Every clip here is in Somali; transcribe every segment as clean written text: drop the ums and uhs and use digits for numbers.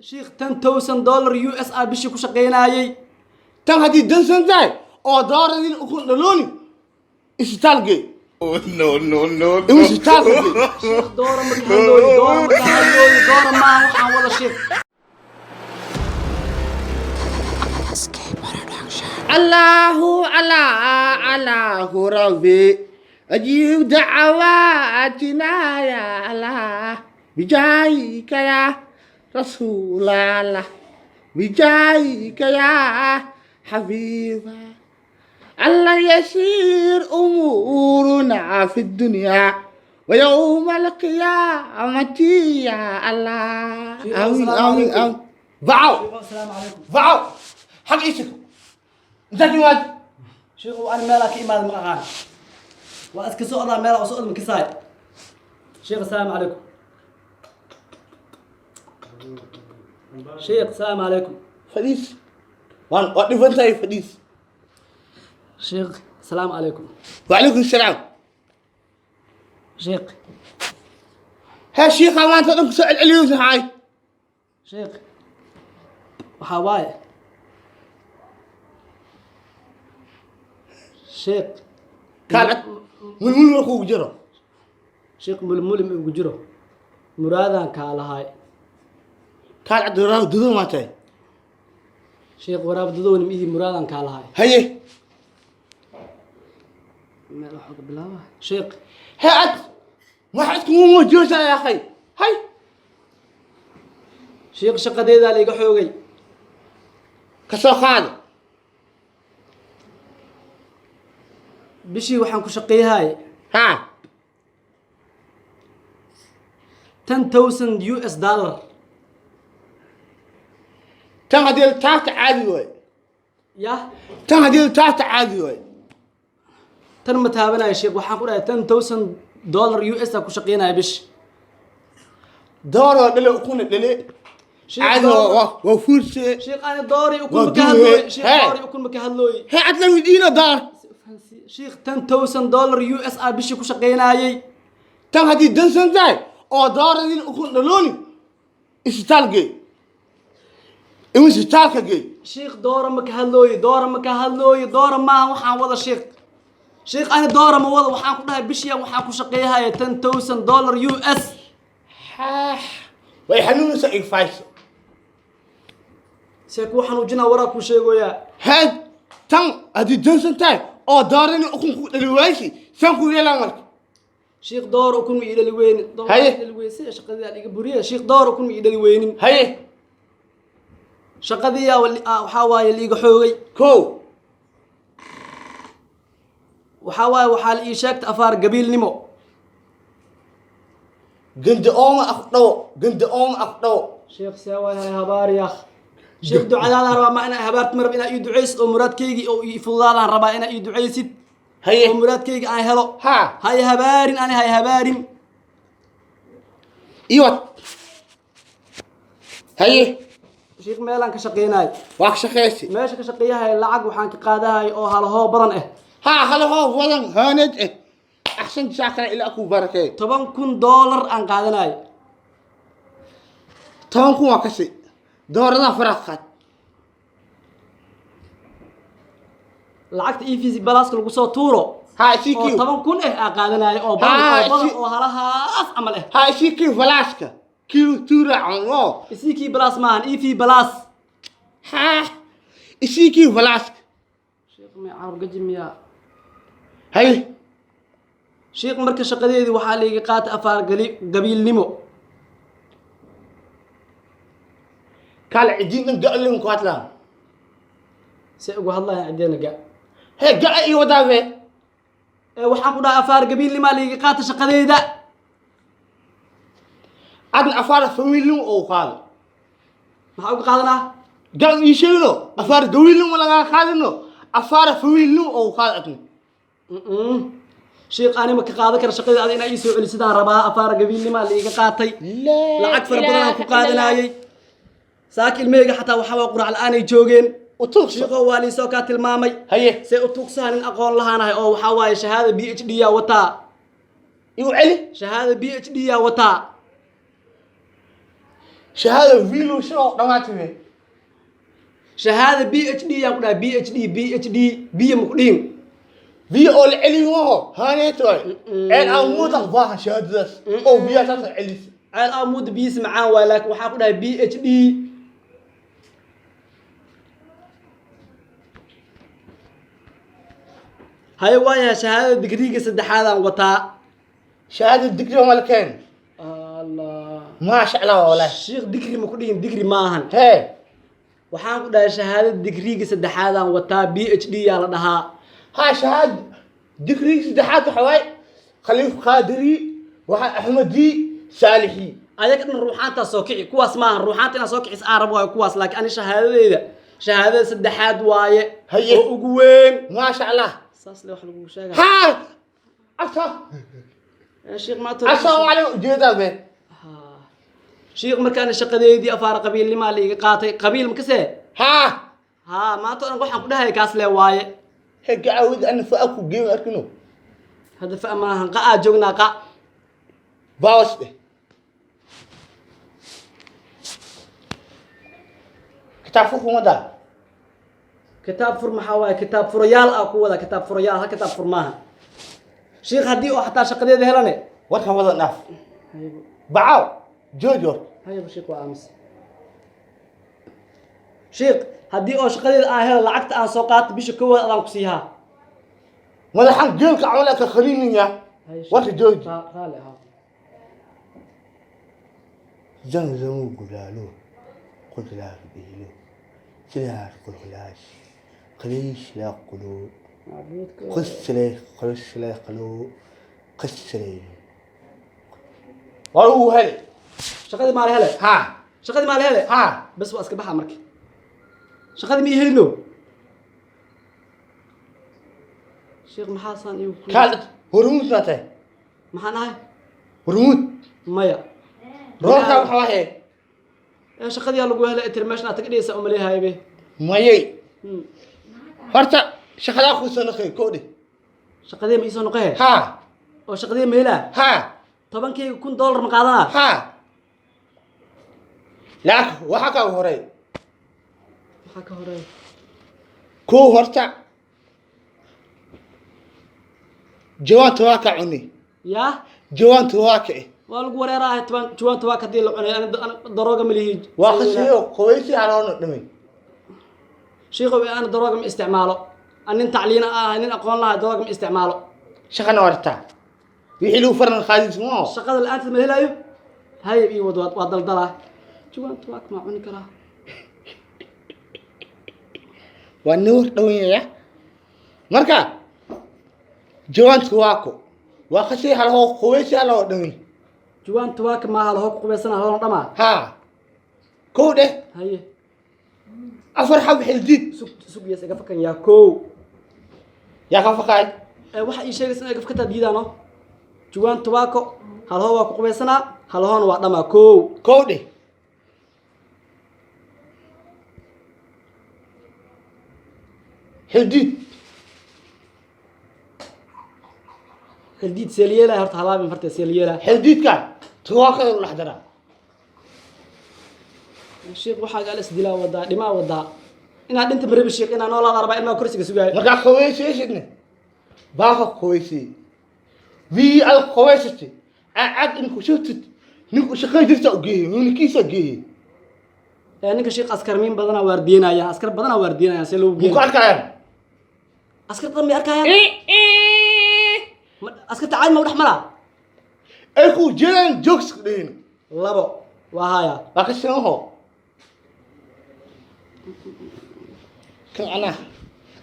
Sheekh, $10,000 US a bishii ku shaqaynayay. Tan haddii dansan tahay oo dooradin ukun dhalooni, isbitaal gee. No, no, no, no. Isbitaalka gee. Sheekh, doora ma ka hadlooyo, doora ma ka hadlooyo, doora maaha waxaan wada, sheekh. Allahu Allah, Allahu Rabbi, أجيب دعواتنا يا الله بجايك يا رسول الله، بجايك يا حبيب الله، يسير أمورنا في الدنيا ويوم القيامة يا الله. آمين آمين آمين. باو. Asalaamu calaykum. باو حق إيشك انت واج. Sheekhu, ani meelaa ka imaada ma aqaan, waa iska socdaa, meelaa u socda ma kasaay. Sheekh, asalaamu calaykum. Sheekh, asalaamu calaykum. Fadhiis, waan waa dhifan tahay, fadhiis. Sheekh, asalaamu calaykum. وعليكم السلام. Sheekh. ها شيخ، ما انت دنك سؤال اليوم هاي. Sheekh, waxaa waaye sheekh. كان من من وكو جرو. Sheekh, mulmulim igu jiro, muraadaan kaa lahaay. كان عبد الرحمن دودو ما تاي. Sheekh, waraab dadowna mihi, muraadaan kaa lahaay. هي. Meel waxaa ka bilaaba, sheekh. هي عد ما حدكم مو موجود يا اخي، هاي. Sheekh, shaqadeedaa la iga xoogay. كسو قاد. Bishii waxaan ku shaqeeyahay ها. 10,000 US dollar. تن هدي تحت عادي وي. Yah. تن هدي تحت عادي وي. Tan ma taabanayo sheekh, waxaan ku dhahay $10,000 US aa ku shaqeynaya bish. دورو دلي كون دلي. Sheekh, عادي. وفرسه. Sheekh, ani doori ukun Waa ma ka hadlooy. duwe. Sheekh, Hey. doori ukun ma ka hadlooy. هي عد لو دينا دار. Sheekh, $10,000 US aa bishii ku shaqeynayay. Tan haddii dansan tahay oo dooradin ukun dhalooni, isbitaal gee, in isbitaalka gee. Sheekh, doora ma ka hadlooyo, doora ma ka hadlooyo, doora maaha waxaan wada, sheekh. Sheekh, ani doora ma wada, waxaan ku dhahay bishiyan waxaan ku shaqeeyahaya $10,000 US. Way xanuunaysaa, igfayso. See kuu xanuujinaa? Waraa kuu sheegoyaa. Hee, tan haddii dansan tahay oo dooradin ukun ku dhali waaysi, san ku yeelaan marka. Sheekh, door ukun ma ii dhali weynin, door Haye. ma ii dhali weynin. Sida shaqadii aan iga buriye, sheekh, door ukun ma ii dhali weynin. Haye. Shaqadii aa waxaa waaye liiga xoogay. Kow. Waxaa waaye waxaa la ii sheegtay afaar gabiilnimo. Ganda ooma af dhawo, ganda ooma af dhawo. Sheekh, see waay hay habaar yaakh. Sheekh, ducadaadaan rabaa, ma inaa habaarta marab, inaa ii ducaysid oo muraadkaygii oo ii fududaadaan rabaa, inaa ii ducaysid Haye. oo muraadkayga aan helo. Ha. Hay habaarin, ani hay habaarin. Iwad, haye. Sheekh, meelaan ka shaqeynaay. Waa ka shaqeysi. Meesha ka shaqeeyahay lacag waxaan ka qaadahay oo halahoo badan ah. Haa, halahoo wadan haaneed eh, axsan jazaakana ilaa kuu barakeey. $10,000 aan qaadanay. 10,000 waa kasi, dooradaa faraha qaad. Lacagta EVC balaaska lagu soo tuuro haa isii oo kiw 10,000 ah aan qaadanay oo badan Haa, oo badan isi- oo halahaas camal ah. Haa, isii kiw falaaska kiw tuura oo. Isii kii balaas maahan, EV balaas. Haa, isii kiw falaaska. Sheekh, may carur gaji miyaa? Haye. Sheekh, marka shaqadeedii waxaa laiga qaatay afaar gabiilnimo. Kaala cidiin dhan ga' ku hadlaan. See ugu hadlayaan cideena ga? Hee, ga'a iyo wadaafe. Ee waxaan ku dhahay afaar gabiilnimaa laiga qaatay shaqadeyda. Adna afaar fawiilnimo oo qaado. Maxaa uga qaadanaa? Ga' ii sheegno, afaar gawiilnimo lagaa qaadino, afaar fawiilnimo oo qaado adna. Mm-mm. Sheekh, ani ma ka qaadan kara shaqadii ada, inaa ii soo celisidaan rabaa. Afaar gabiilnimaa laiga qaatay, lacag fara badan aan ku qaadanayay. Saaka ilmaheyga xataa waxaa waa qurac la-aan ay joogeen. Utuuqso. Shiiqoo, waa liisoo kaa tilmaamay. Haye. See u tuugsaha? Nin aqoon lahaanahay oo waxaa waaye shahaada PhD yaa wataa. Igu celi. Shahaada PhD yaa wataa. Shahaada wiilow shiloo dhammaatay wey. Shahaada PhD yaan ku dhahay, PhD, PhD, biyo ma ku dhihin. Biyo oo la celiyo maaho, haaneet waay. Ceel aan muuda baahan shahaadadaas oo biyaha saas celisa. Ceel aa muuda biyihiisa macaan waay, laakiin waxaan ku dhahay PhD. Haye, waayahay, shahaadada digriiga saddexaadaan wataa. Shahaada digri ma la keen. Allah. Maasha Allah, walahi. Shiikh, digri ma ku dhihin, digri maahan. Hee. Waxaan ku dhahay shahaadada digriiga saddexaadaan wataa, PhD yaa la dhahaa. Ha, shahaad digri saddexaad waxa waaye Khaliif Qaadiri, waxa Axmedi Saalixi. Ayaga dhan ruuxaantaa soo kici, kuwaas maahan. Ruuxaanta inaa soo kicis aan rabo waayo kuwaas, laakiin ani shahaadadeyda shahaadada saddexaad waaye. Haye. Oo ugu weyn. Maasha Allah. Saas le wax lagu sheegaa. Ha, asa. Shiikh, maanta Asalaamu calaykum, ujeedaa be. Shiikh, markaana shaqadeydii afaara qabiilnimaa la iga qaatay, qabiil makasee. Ha. Ha, maanta o dhan waxaan ku dhahaya kaas le waaye. He, gacawid ana fa aku geem arkino. Hadda fa maahan, qa aa joognaa, qa. Bawas dheh, kitaab fur kuma daa. Kitaab fur maxaa waaye? Kitaab furayaal aa ku wada, kitaab furayaal, hal kitaab fur maaha. Shiikh, haddii oo xataa shaqadeeda helane. Warkan wada dhaaf, bacaw jooji horta. Hayaba shiikh, waa aamus. Shiikh, haddii oo shaqadeeda aan helo, lacagta aan soo qaato bisha koowaad adaan ku siihaa. Madaxan geelka camal ka khaliinaya. Warka jooji. Raali ahaa. Zamzamu gulaalo qudlaar biilo sidaar qulqulaas qaliish laa qulu qisle qisle qalo qisle waa uu hele. Shaqadii maala hele. Ha. Shaqadii maala hele. Ha. Bas, waa iska baxa marka. Shaqadii ma ii helino, sheekh, maxaa saan iigu ku Kaal, hormuud maa tahay? Maxaan ahay? Hormuud. Maya. Roorkaa waxa waaye. Ee shaqadii aa lagu helay intermission aad taga dhigaysaa umaleehaybe. Mayay. Horta shaqadaa kuu soo naqay koodhe. Shaqadii ma iisoo noqohe? Ha. Oo shaqadii ma helaa? Ha. 10-kayga kun dollar ma qaadanaa? Ha, laakiin waxaa kaa horay. Maxaa ka horeeya? Kow, horta jawaanta waa ka cuni. Yaa? Jawaanta waa ka Waa lagu wareeraahay. Toban juwaanta waa kadii la cunay. Ani darooga ma lihi. Waa qasiyo qaweysi haloona dhimay. Shiikow, ana darooga ma isticmaalo. An nin tacliina ah, nin aqoon laha, darooga ma isticmaalo. Shaqana wartaa wixii lagu faran qaadis moo. Shaqada la-aanteed ma helaayo. Hayab ii wad, waa daldalaa. Juwaanta waa maa cuni karaa. Waa nin war dhawanyaya. Marka jawaanta waa ko waa qasiyo haloo qaweysi haloo dhimay. Juwaanta waa ka maaha lahoo ku qubaysana haloona dhamaa. Ha, kow dheh. Haye. Afar xab xildiid. Sug, sug, yes, iga fakan yaa kow. Yaa ka faqaay? Ee waxa ii sheegaysa inay gafkataa diidaano. Juwaan tubaako halhoo waa ku qubaysanaa, halhoona waa dhamaa, kow. Kow dheh, xildiid. Xildiid seeliyeelaa horta, halaabin farta seeliyeelaa. Xildiidka tubaakada lagu dhex daraa. Sheekh, waxaa gaal isdilaa wadaa, dhimaa wadaa. Inaad dhinta marebi, sheekh, inaa noolaada rabaa, ilmaha kursiga sugaayo. Markaa qaweysaysidne baafa qaweysay wii aad qaweysatay cad in ku shubtid ninku shaqay jirta u geeyey ninkiisa geeyey. Ee ninka sheekh, askarmiin badanaa waardiinaya, askar badanaa waardiinaya, see lagu muku geeyo? Arkayaan. Askarta dhan may arkayaan? Askarta caadi ma u dhex maraa? Ay ku jeedaan joogs dhihin. Labo waa haya. Waa ka sinaho kan anaa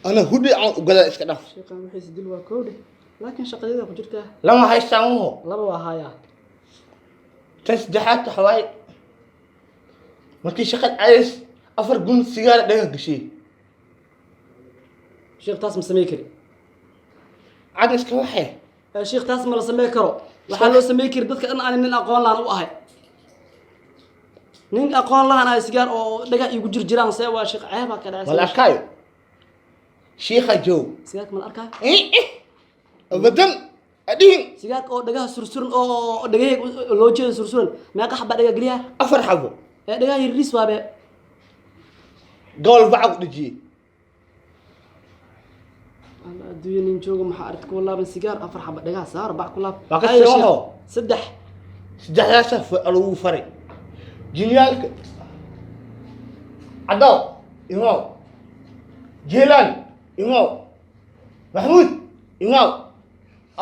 ana hudhi aan ugadaa iska dhaf. Sheekhan wixiisa dil waa koodhe, laakiin shaqadeeda ku jirtaa. Lama haystaan uho. Laba waa haya. Tan saddexaad waxa waaye markii shaqad cadays afar gun sigaar dhaga gashay. Sheekh, taas ma samey kari. Cad iska waxee. Ee sheekh, taas ma la samey karo. Waxaa loo samey kari dadka dhan aan nin aqoon lahan u ahay, nin aqoon lahan ay sigaar oo dhagax iigu jir jiraan, see waa sheekh? Ceebaa ka ma la dhacay. Arkaayo shiikha joog. Sigaarka ma la arkaayo? Abadan adhihin. Sigaarka oo dhagaha sursuran oo dhagaheyga loo jeedo sursuran, meeqa xabaa dhaga geliyaa? Afar xabo. Ee dhagaha yariis waabe. Gobol baca ku dhejiyey. Alla, adduunya nin joogo maxaa aragti ku laaban sigaar afar xaba dhagaha saar bac ku laab. Waa ka Haye, soo sheekh. ho. Saddex. Saddexdaasa lagu faray jinyaalka caddow imaw, jeelaan imaw, maxmuud imaw,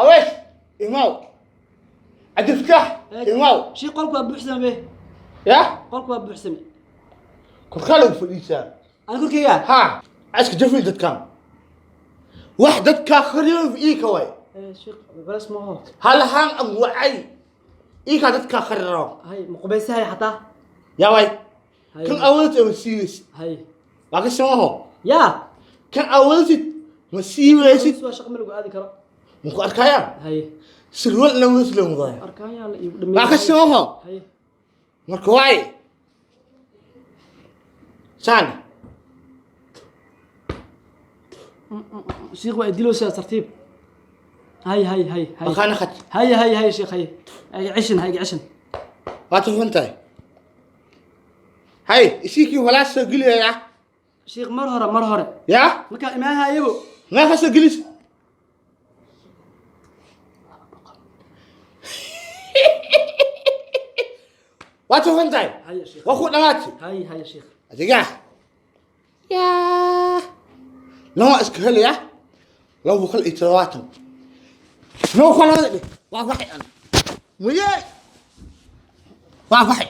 awees imaw, cabdifataax imaw. Sheekh, qolku waa buuxsame be. Ya. Qolku waa buuxsame. Korkaa lagu fadhiisaa. Ana korkeyga? Ha, iska jafin dadkan, wax dadkaa khariyo iika waay. Ee sheekh, balas ma aho. Halahaan an wacay iikaa dadkaa khariro. Hay, ma qubaysahay xataa? Yaa waay. Hay. Kan awoodid ma siiweysid. Hay. Waa ka samaho. Yaa. Kan awoodid ma siiweysid. Waa shaqo ma lagu aadi karo. Maku arkayaan. Hay. Sirwal na wada la mudaya. Arkaan yaa la iigu dhameeyay. Waa ka samaho. Hay. Marka waay saan. Sheekh, waa idilowsaa, tartiib. Hay hay hay hay. Makaana khat. Hay hay hay sheekh, hay hay cishin, hay cishin. Waa tufan tahay. Hay, isiikii walaa soo geliyaya. Sheekh, mar hore, mar hore. Yaa. Markaa imaanhayago. Meeqa soo gelis? Waa tufan tahay. Hay sheekh. Waa ku dhamaatay. Hay hay sheekh. Adiga yaa lama iska helaya 270 noo kala dhig. Waa baxay, an muye, waa baxay.